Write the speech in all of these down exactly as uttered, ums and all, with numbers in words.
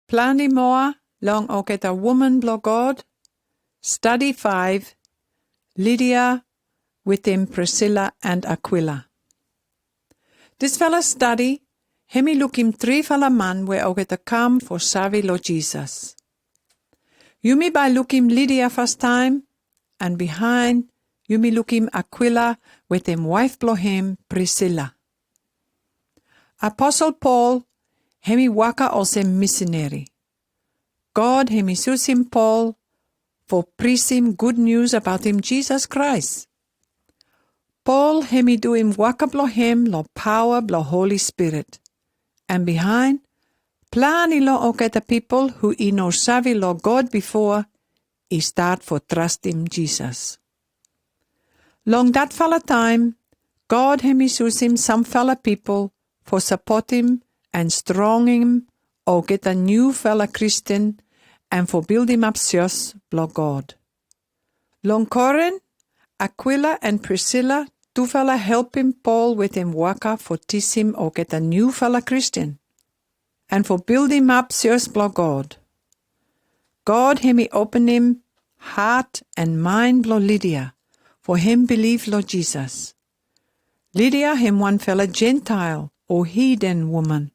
Plani moa long olgeta woman blong God. Stadi faef, Lydia wetem Priscilla and Aquila. Disfala stadi, hemi lukim trifala man we olgeta kam fo save long Jesus. Yumi bae lukim Lydia fastaem, and bihaen yumi lukim Aquila wetem waef blong hem Priscilla. Apostle Paul hemi waka olsem misineri. God hemi susum Paul fo prisem gud nius aboutem Jesus Christ. Paul hemi duim waka blong hem long paoa blong Holy Spirit. And bihaen, plani long olgeta pipol hu i no save long God bifo i stat fo trastem Jesus. Long datfala taem, God hemi susum samfala pipol fo sapotem and strongem olgeta niufala Kristin and fo bildem ap sios blong God. Long Korin, Aquila and Priscilla tufala helpem Paul wetem waka fo tisem olgeta niufala Kristin and fo bildem ap sios blong God. God hemi openem hat and mind blong Lydia fo hem bilif long Jesus. Lydia hem wanfala Gentile o heathen woman,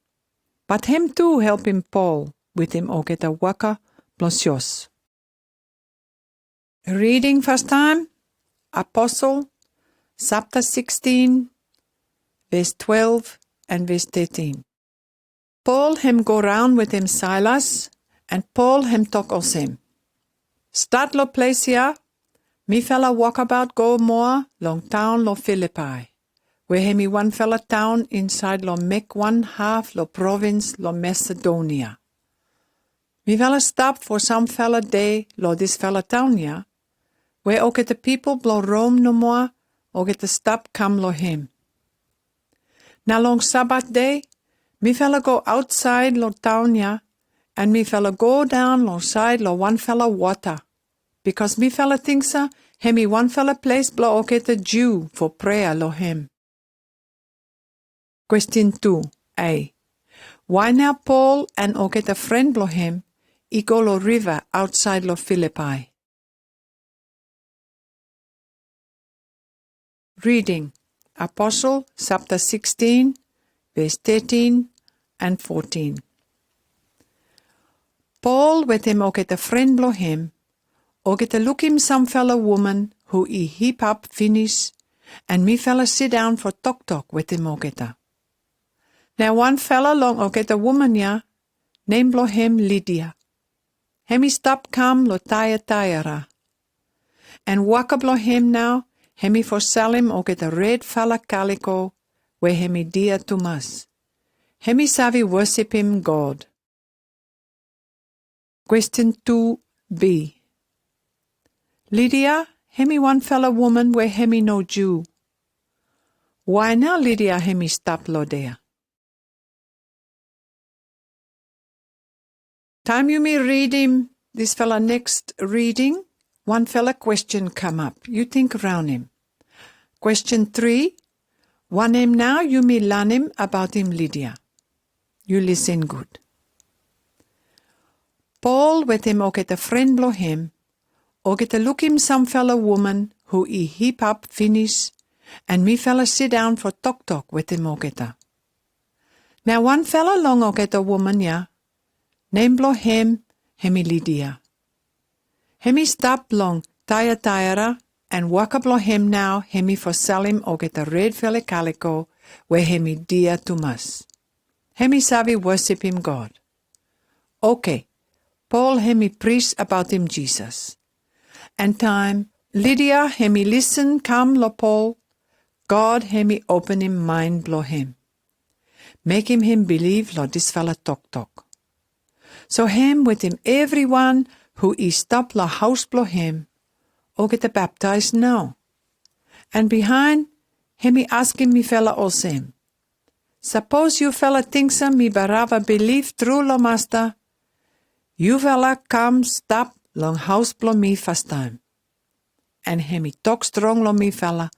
but hem tu helpem Paul wetem olgeta waka blong sios. Reading fastaem, Apostle, sapta sixteen, ves twelve and ves thirteen. Paul hem go raon wetem Silas, and Paul hem tok olsem: Stat long ples ya, mifala wokabaot go moa long taon long Filipi, we hemi wanfala taon insaed long mek wan haf long provins long Masedonia. Mifala stap fo samfala dei long disfala taon ya, we olgeta pipol blong Rom nomoa olgeta stap kam long hem. Nao long Sabat dei, mifala go aotsaed long taon ya, and mifala go daon long saed long wanfala wota, bikos mifala ting se hemi wanfala ples blong olgeta Jew fo prea long hem. Question two A. Why nao Paul and olgeta fren blong hem i go long riva aotsaed long Filipi? Reading, Apostle, sapta sixteen, ves thirteen and fourteen. Paul wetem olgeta fren blong hem, olgeta lukim samfala woman hu i hip ap finis, and mifala sidaon fo toktok wetem olgeta. Nao wanfala long olgeta woman ya, nem blong hem Lydia. Hemi stap kam long Thyatira. And waka blong hem nao, hemi fo salem olgeta redfala kaliko, we hemi dia tumas. Hemi save wosipem God. Question two B. Lydia hemi wanfala woman we hemi no Jew. Why nao Lydia hemi stap long dea? Taem yumi readem disfala next reading, wanfala question come up. Yu tink raon him. Question three. Wanem nao yumi lanem aboutem Lydia? Yu listen gud. Paul wetem olgeta fren blong hem, olgeta lukim samfala woman hu i hip ap finis, and mifala sidaon fo toktok wetem olgeta. Nao wanfala long olgeta woman ya, nem blong hem hemi Lydia. Hemi stap long Thyatira, and waka blong hem nao hemi fo salem olgeta redfala kaliko we hemi dia tumas. Hemi save wosipem God. Okay, Paul hemi pris aboutem Jesus. And taem Lydia hemi listen kam long Paul, God hemi openem mind blong hem, mekem hem bilif long disfala toktok. So hem wetem evriwan hu i stap long haos blong hem, olgeta baptaes nao. And bihaen, hemi askem mifala olsem: Sapos yufala ting se mi barava bilif tru long Masta, yufala kam stap long haos blong mi fastaem. And hemi tok strong long mifala,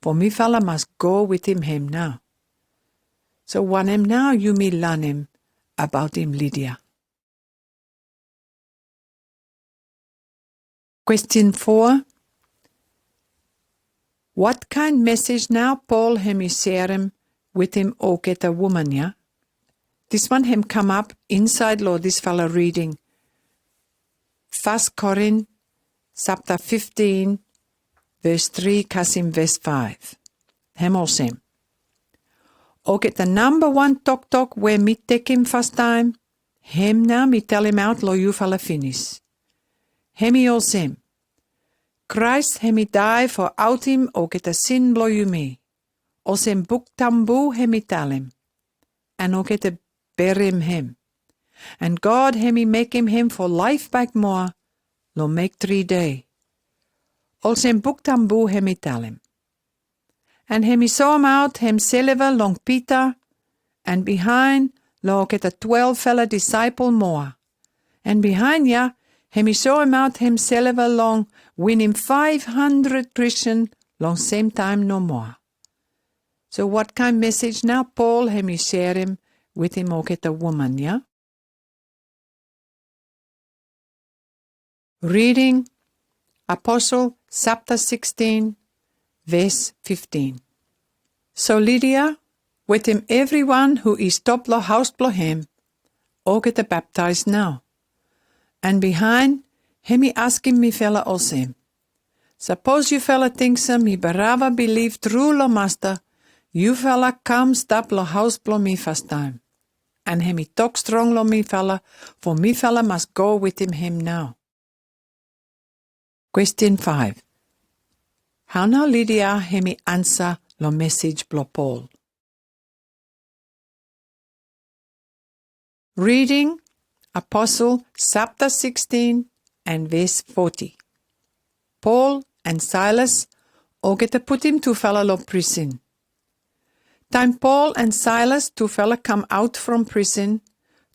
fo mifala mas go wetem hem nao. So wanem nao yumi lanem aboutem Lydia? Question four. What kind message now Paul hemi sharem witim olgeta woman ya? This one hem come up inside lo this fala reading. First Corinth chapter fifteen, verse three, kasim verse five. Hem olsem. Olgeta number one toktok we mi tekem fast time, hem now mi talem out lo yu fala finis. Hemi olsem. Christ hemi die for outim olgeta sin blo yumi. Olsem buk tambu hemi talem. An olgeta berem hem. An God hemi mekem hem for life back moa, lo mek three day. Olsem buk tambu hemi talem. An hemi soem out hemself long Peter, an behind lo olgeta twelve fala disciple moa. An behind ya, hemi soem out hemself long winim five hundred Christian long same time no moa. So what kind message now Paul hemi sharem witim olgeta woman ya? Reading Apostle chapter sixteen, verse fifteen. So Lydia, witim everyone hu i stop lo house blo hem, olgeta baptize now. An behind, hemi askem mi fala olsem. Sapos yu fala tink sa mi barava believe true lo Masta, yu fala kam stap lo house blo mi fast time. An hemi tok strong lo mi fala, for mi fala mas go witim hem now. Question five. How now Lydia hemi ansa lo message blo Paul? Reading Apostle chapter sixteen and verse forty. Paul and Silas olgeta putim tu fala lo prison. Time Paul and Silas tu fala come out from prison,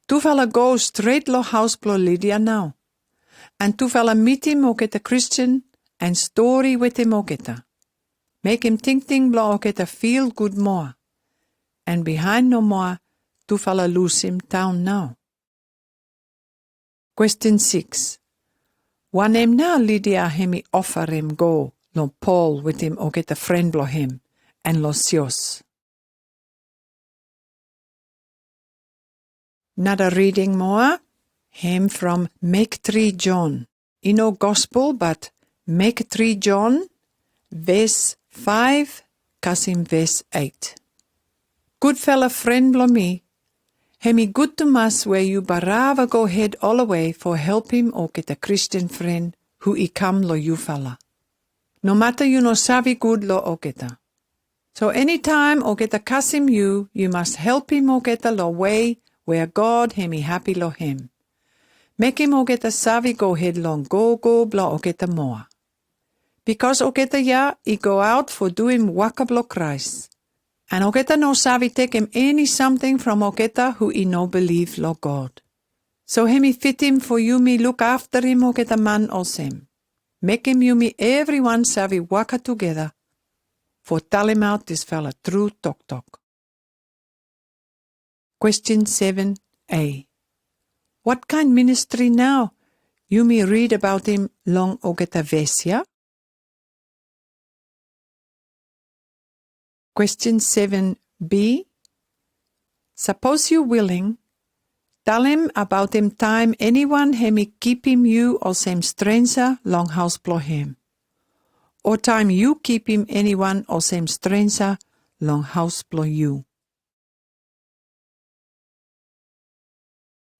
tu fala go straight lo house blo Lydia now. An tu fala mitim olgeta Christian an story witim olgeta. Mekem tingting blo olgeta feel good moa. An behind no moa, tu fala lusim town now. Question six. Wanem now Lydia hemi offer hem go lo Paul witim olgeta friend blo hem an lo Silas? Nada reading moa, hem from Mek three John. I no gospel, but Mek three John, verse five, kasim verse eight. Good fala friend blo mi, hemi good tumas we yu barava go ahead all the way for helpem olgeta Christian friend hu i come lo yu fala. No mata yu no savi good lo olgeta. So anytime olgeta kasim yu, yu mas helpem olgeta lo way we God hemi hapi lo hem. Mekem olgeta savi go ahead long gogo blo olgeta moa. Because olgeta ya i go out for duim waka blo Christ. An olgeta no savi tekem any something from olgeta hu i no believe lo God. So hemi fitim for yumi look afterem olgeta man olsem. Mekem yumi everyone savi waka together for talem out this fala true toktok. Question seven A. What kind ministry now yumi read aboutem long olgeta ves ya? Question seven B. Sapos yu willing, talem aboutem time anyone hemi kipem yu olsem stranger long house blo hem. O time yu kipem anyone olsem stranger long house blo yu.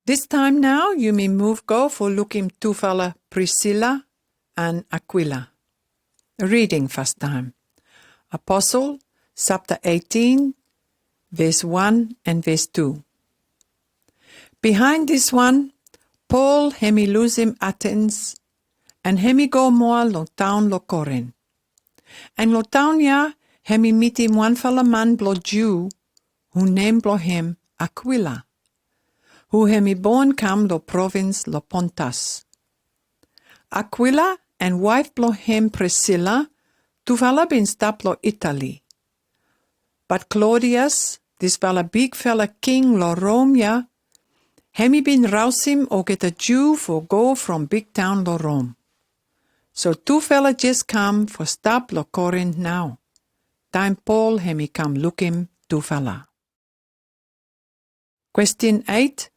This time now, yumi move go for lookem tu fala Priscilla and Aquila. Reading first time. Apostle, chapter eighteen, verse one and verse two. Behind this one, Paul hemi lusim Athens, an hemi go moa lo town lo Corinth. An lo town ya, hemi mitim one fala man blo Jew, hu nem blo hem Aquila, hu hemi born come lo province lo Pontus. Aquila an wife blo hem Priscilla, tu fala bin stap lo Italy. But Claudius, this fala big fala king lo Rome ya, hemi bin rausem olgeta Jew for go from big town lo Rome. So tufala jes kam fo stap lo Korint nao. Taim Paul hemi kam lukim tufala. Question eight.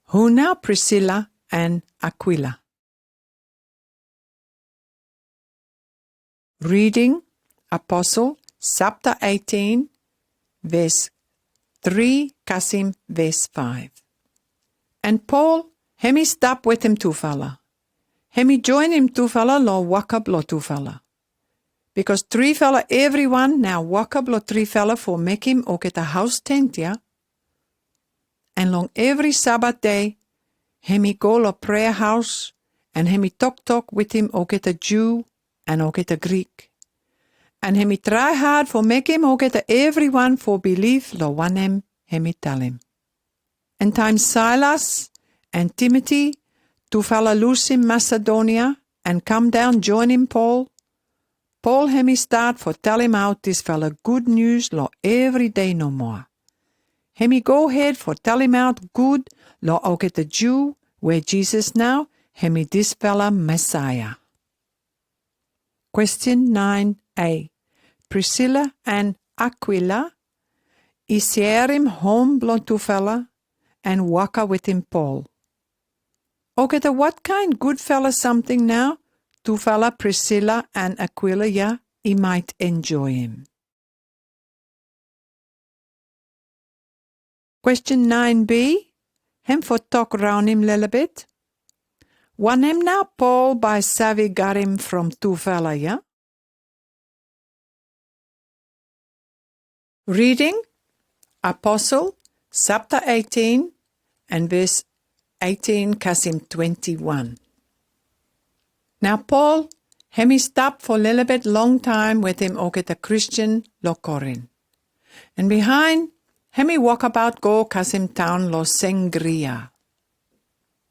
Hu nao Priscilla and Aquila? Reading Apostle sapta eighteen, ves tri kasim ves faef. And Paul hemi stap wetem tufala. Hemi joenem tufala lo waka blo tufala. Bikos trifala evriwan nao waka blo trifala fo mekem oketa haos tent ya. And long evri Sabat dei, hemi go lo prea haos, and hemi toktok wetem oketa Jew and oketa Greek. And hemi trai had fo mekem oketa evriwan fo bilif lo wanem hemi talem. And taim Silas and Timothy tufala lusum Macedonia and kam down joenem Paul, Paul hemi stat fo talem out disfala gud news lo evri dei no moa. Hemi go hed fo talem out gud lo oketa Jew we Jesus nao hemi disfala Messiah. Question nine A. Priscilla and Aquila i serem hom blo tufala and waka wetem Paul. Oketa what kind gudfala samting nao tufala Priscilla and Aquila ya i might enjoem? Question nine B. Hem fo tok raonem lelebet. Wanem nao Paul bai savi garem from tufala ya? Reading Apostle sapta eighteen and ves eighteen kasim twenty-one. Nao Paul hemi stap fo lelebet long taim wetem oketa Christian lo Korint. And bihain hemi wakabaot go kasim taon lo Cenchrea.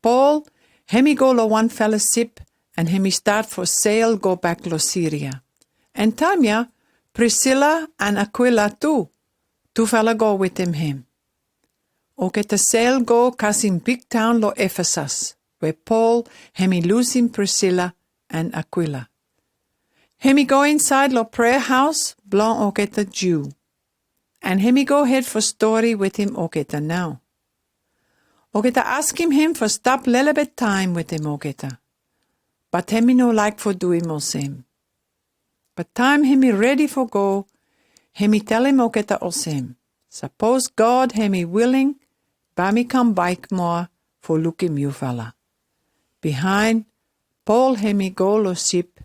Paul hemi go lo wanfala sip and hemi stat fo sail go bak lo Syria. And taim ya Priscilla and Aquila tu, tufala go wetem hem. Oketa sail go kasim big taon lo Ephesus, we Paul hemi lusum Priscilla and Aquila. Hemi go insaed lo prea haos blong oketa Jew. And hemi go hed fo stori wetem oketa nao. Oketa askem hem fo stap lelebet taim wetem oketa. But hemi no laek fo duem olsem. But taim hemi redi fo go, hemi talem oketa olsem, sapos God hemi willing, bai mi kam baek moa fo lukem yufala. Bihain Paul hemi go lo sip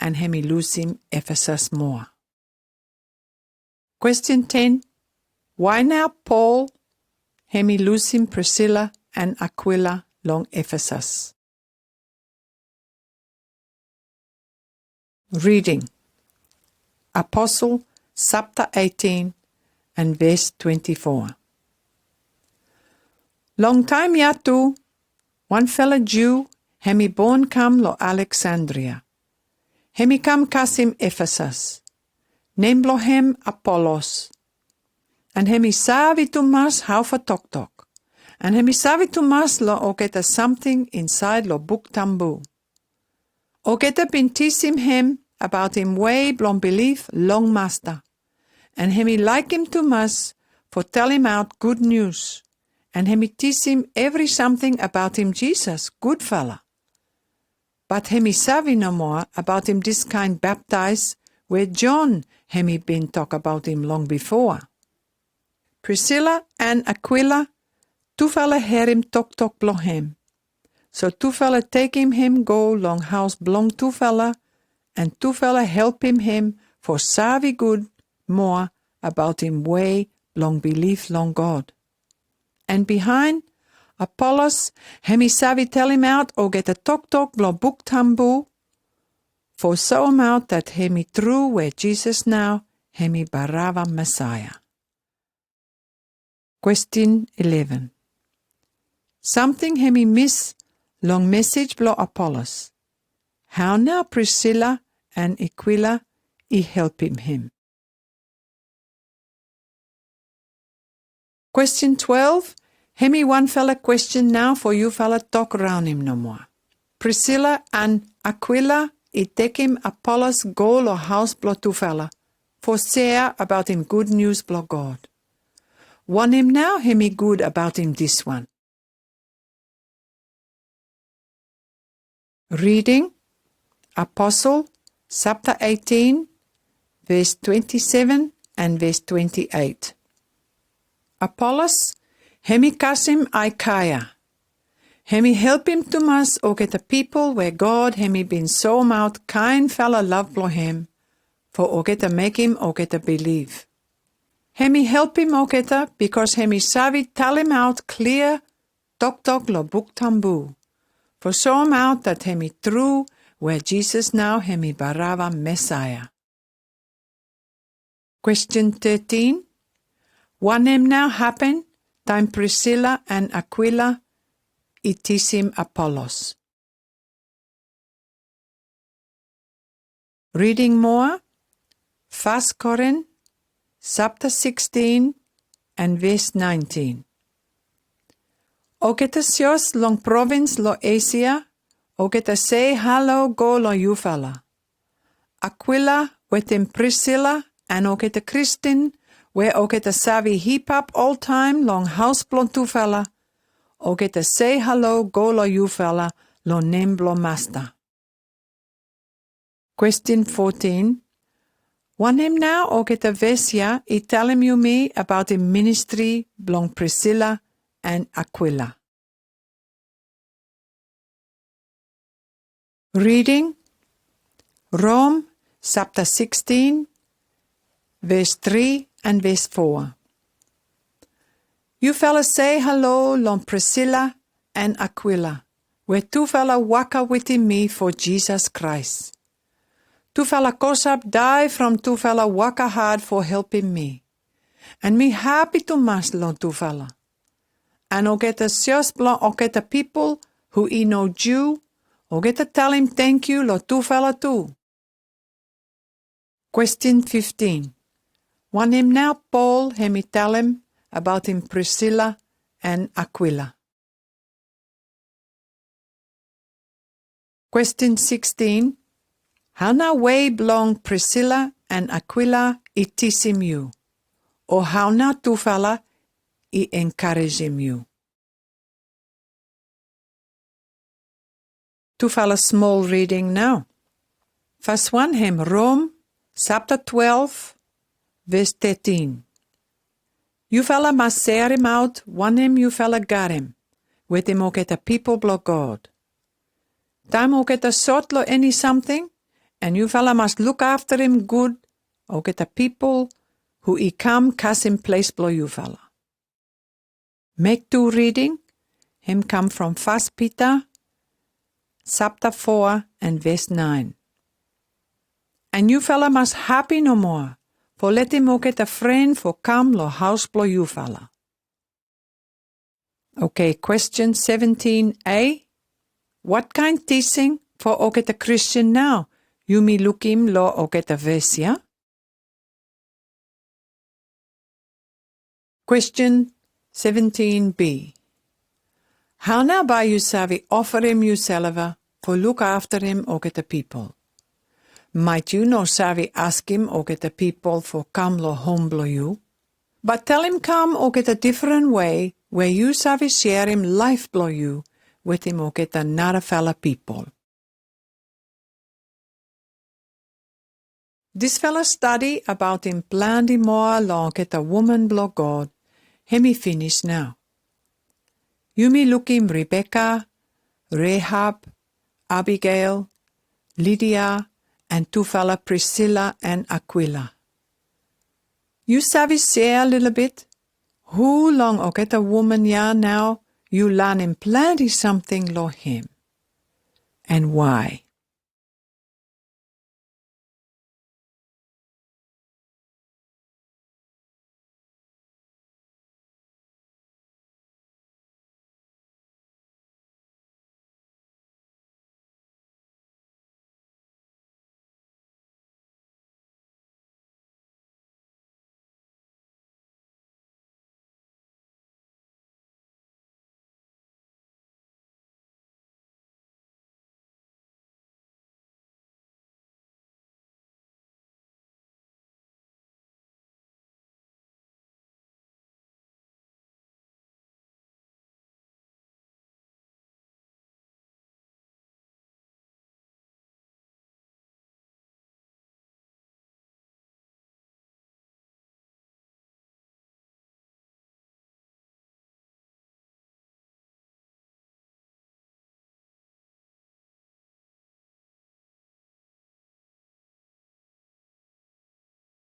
and hemi lusum Ephesus moa. Question ten. Why nao Paul hemi lusum Priscilla and Aquila long Ephesus? Reading Apostle sapta eighteen and ves twenty-four. Long taim ya tu, wanfala Jew hemi bon kam lo Alexandria. Hemi kam kasim Ephesus. Nem blo hem Apollos. And hemi savi tumas hao fo toktok. And hemi savi tumas lo oketa samting insaed lo buk tambu. Oketa bin tisum hem abaot hem wei blong bilif long Masta. And hemi laekem tumas fo talem out gud news. And hemi tisum evri samting abaot hem Jesus, gudfala. But hemi savi no moa abaot hem dis kain baptaes we John hemi bin tok abaot hem long bifoa. Priscilla and Aquila, tufala harem toktok blong hem. So tufala tekem hem go long haos blong tufala, and tufala helpem hem fo savi gud moa abaot hem wei blong bilif long God. And bihain, Apollos hemi savi talem out oketa toktok blong buk tambu, fo soemaot dat hemi tru we Jesus nao hemi Baraba Messiah. Question eleven. Samting hemi mis long mesej blo Apollos. Hao nao Priscilla and Aquila i helpem hem? Question twelve. Hemi wanfala question nao fo yufala tok raonem no moa. Priscilla and Aquila i tekem Apolos go lo haus blo tufala fo sea abaotem gud nius blo God. Wanem nao hemi gud abaotem diswan? Reading, Apostle, sapta eighteen, ves twenty-seven and ves twenty-eight. Apolos hemi kasem Akaia. Hemi helpem tumas oketa pipol we God hemi bin soemaot kainfala lav blo hem fo oketa mekem oketa biliv. Hemi helpem oketa bikos hemi save talemaot klia toktok lo Buk Tambu fo soemaot dat hemi tru we Jesus nao hemi Baraba Mesaia. Question thirteen. Wanem nao hapen taem Prisila and Akuila i tisem Apolos? Reading moa, Fas Korin, sapta sixteen and ves nineteen. Oketa sios long provins lo Asia, oketa sei halo go lo yufala. Akuila wetem Prisila and oketa Kristin we oketa save hipap oltaem long haus blo tufala, oketa sei halo go lo yufala lo nem blo Masta. Question fourteen. Wanem nao oketa ves ya i talem yumi abaotem ministri blong Prisila and Akuila? Reading, Rom, sapta sixteen, ves three and ves foa. Yufala sei halo long Prisila and Akuila, we tufala waka wetem mi fo Jesus Kraes. Tufala kos ap dae from tufala waka had fo helpem mi. And mi hapi tumas long tufala. And oketa sios blong oketa pipol hu i no Jew, oketa talem tangkiu long tufala tu. Question fifteen. Wanem nao Paul hemi talem abaotem Prisila and Akuila? Question sixteen. Hao nao wei blong Prisila and Akuila i tisem yu? O hao nao tufala i enkarejem yu? Tufala smol reading nao. Fas wan hem Rom, sapta twelve, ves thirteen. Yufala mas serem aot wanem yufala garem wetem oketa pipol blong God. Taem oketa sot long eni samting, and yufala mas luk afterem gud oketa pipol hu i kam kasem ples blong yufala. Mek tu reading hem kam from Fas Pita, sapta foa and ves nine. And yufala mas hapi nomoa fo letem oketa fren fo kam long haos blong yufala. Okay, question seventeen A. What kind tising fo oketa Kristin nao yumi lukim long oketa ves ya? Question seventeen B. Hao nao bae yu save ofarem yuselva fo luk afterem oketa pipol? Maet yu no save askem oketa pipol fo kam long hom blong yu. Bat talem kam oketa difren wei we yu save serem laef blong yu wetem oketa narafala pipol. Disfala stadi abaotem plante moa long oketa woman blong God hemi finis nao. Yumi lukim Rebeka, Rahab, Abigail, Lidia, and tufala Prisila and Akuila. Yu save sea lilabit hu long oketa woman ya nao yu lanem plante samting long hem, and why?